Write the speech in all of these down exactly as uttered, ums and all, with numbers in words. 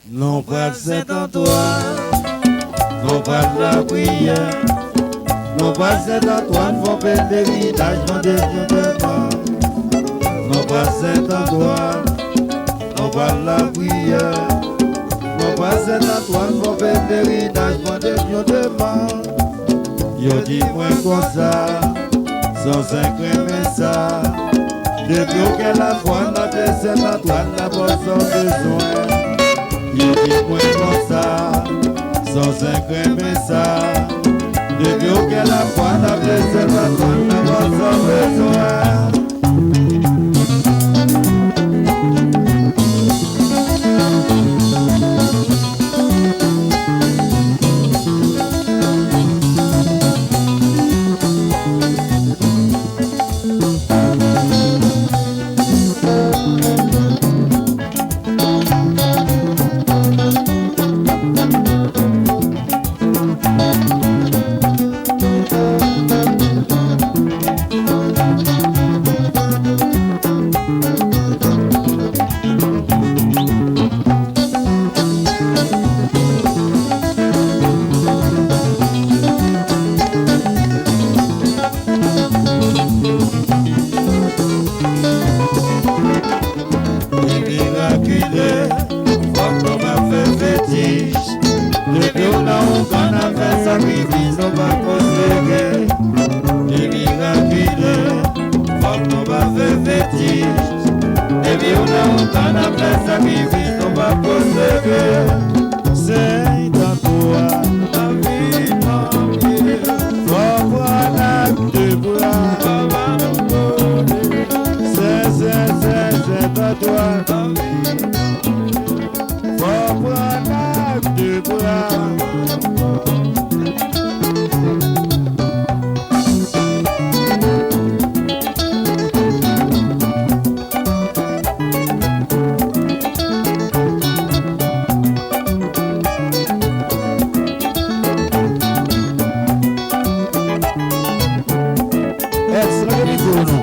Nou pral Sent Antwàn, nou pral lapriyè. Nou pral Sent Antwàn, fè yon pelerinaj, mande Bondye devan. Nou pral Sent Antwàn, nou pral lapriyè. Nou pral Sent Antwàn, fè yon pelerinaj, mande Bondye devan. Yo di mwen konsa, San Senk renmen sa. Depi w gen lafwa nan Sent Antwàn, n ap ba w sa w bezwen. Yo di mwen konsa, San Senk renmen sa. Depi w gen lafwa nan Sent Antwàn, n ap ba w sa w bezwen. Li mirakile, fòk nou pa fè fetich. Depi w nan yon kan n ap fè sakrifis, nou pa konsere. Li mirakile, fòk nou pa fè fetich. Depi w nan yon kan n ap fè sakrifis, nou pa konsere. Sent Antwàn, fò pran ak de bra. Sent, Sent, Sent, Sent Antwàn, fò pran ak de bra. Èks, lage mikwo w non.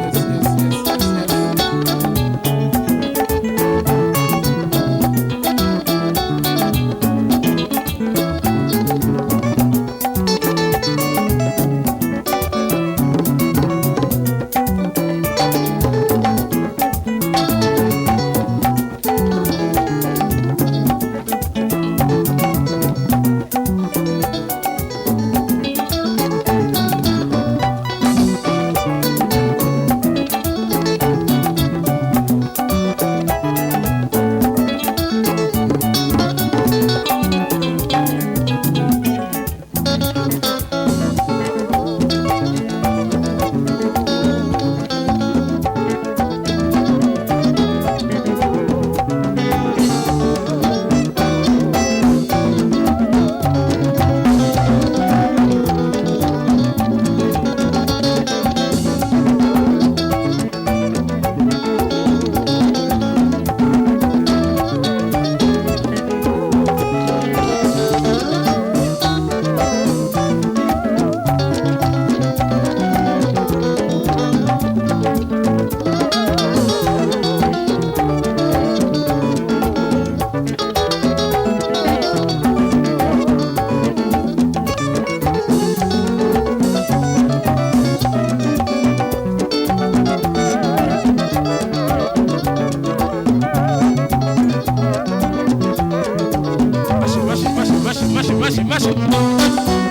Mache, mache, mache, mache, mache, mache, mache.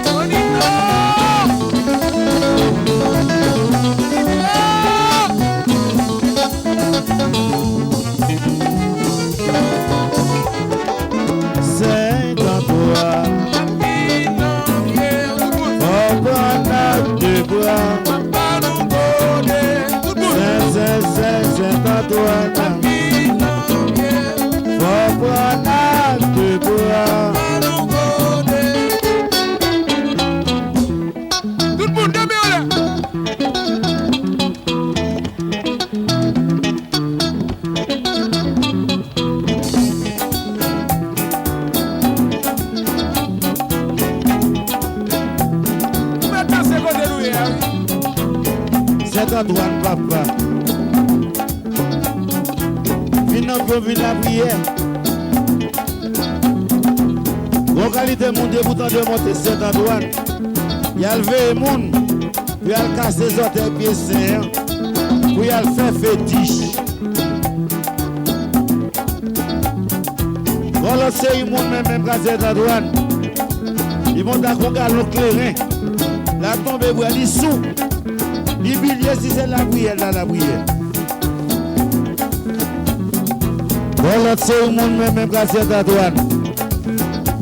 Tonito! Tonito! Sent Antwàn, fò pran ak de bra. Sent, Sent, Sent, Sent Antwàn, fò pran ak de bra. Tout moun, kenbe anlè. Ou mèt danse kote nou ye a, wi. Sent Antwàn, papa. Vin nan gwo, vin lapriyè. Kalite moun debout an de monte Sent Antwàn. Y al veye moun pou y al kase zòtèy pye sen an, pou y al fè fetich. Yon lòt seri moun menm, menm ka Sent Antwàn. Li monte ak yon galon kleren. L al tonbe bwè, li sou. Li bilye si se lapriyè l ta lapriyè. Yon lòt seri moun menm, menm ka Sent Antwàn.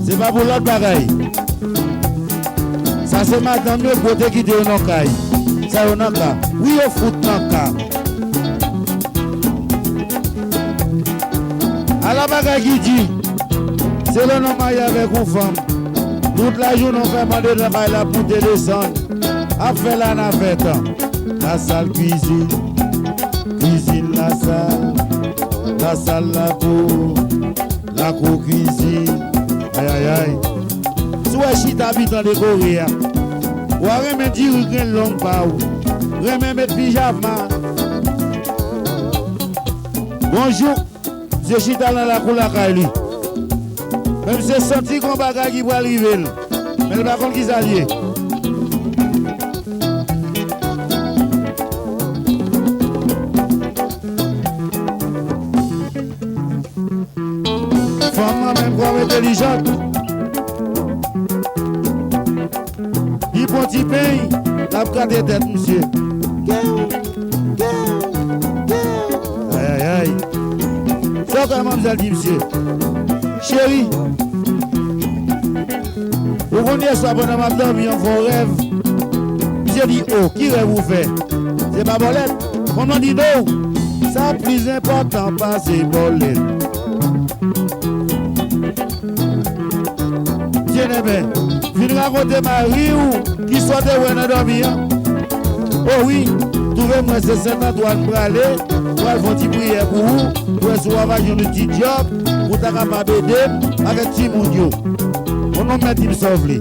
Se pa pou lòt bagay. Sa se madanm yo bwote kite yo nan kay. Sa yo nan ka. Wi, yo fout nan ka. Ala bagay ki di, se lè w nan marye avèk yon fanm, tout lajounen w fè mande travay la pou te desann, ap fè lanavèt. Lasal kwizin, kwizin lasal, lasal lakou, lakou kwizin. Ayayay. Si w wè chita abitan dekore a, w a renmen diri grenn long pa w, renmen met pijama. Bonjou. Misye chita nan lakou lakay li. Men misye santi gon bagay ki pral rive l. Men l pa konn kisa l ye. Fanm nan menm kòm entelijant. Li pran ti peny, l ap grate tèt misye. Ayayay, ayayay. Sa w kwè manmzèl di misye? Cheri, ou konn yè swa pandan m ap dòmi an, m fè yon rèv. Misye di, o, ki rèv ou fè? Se pa bòlèt? Fanm nan di, no, sa plis enpòtan pase bòlèt. Byeneme, vin rakonte mari w ki sa w te wè nan dòmi an. O wi, twouve m wè se Sent Antwàn m prale, m pral fè yon ti priyè pou ou, pou wè si w ap jwenn yon ti djòb, pou w ta kapab ede m avèk timoun yo. Yon nonm mèt di m sa w vle.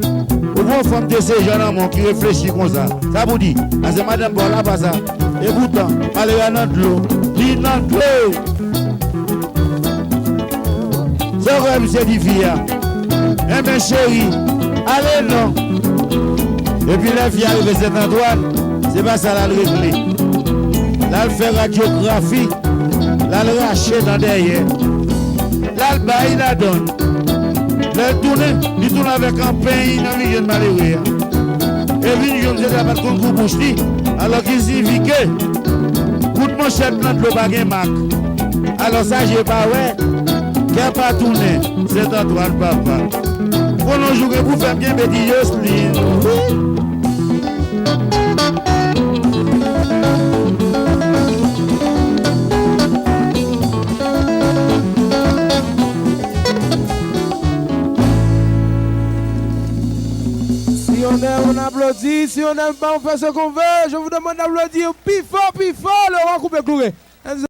Ou pran yon fanm de se jan nan men w ki reflechi konsa. Sa pou di, pase madanm pa w la pa sa. Epoutan, malere a nan dlo. Li nan dlo. Sa w kwè misye di fi a? Enben cheri, ale non. Epi lè fi a rive Sent Antwàn, se pa sa l al regle. L al fè radyografi, l al rache nan dèyè. L al bay ladann. Lè l tounen, li tounen avèk yon peny nan vizyon malere a. E vin jwenn se sa pa t konn kou bouch li, alò ki siyifi ke kout manchèt nan dlo pa gen mak. Alò sa je pa wè, kè pa tounen, Sent Antwàn papa. Konnen yon jou gen pou fè m kenbe ti Joslin. Si on aime, on applaudit. Si on n'aime pas, on fait ce qu'on veut. Je vous demande d'applaudir pi fò, pi fò, le roi Coupé Clouré.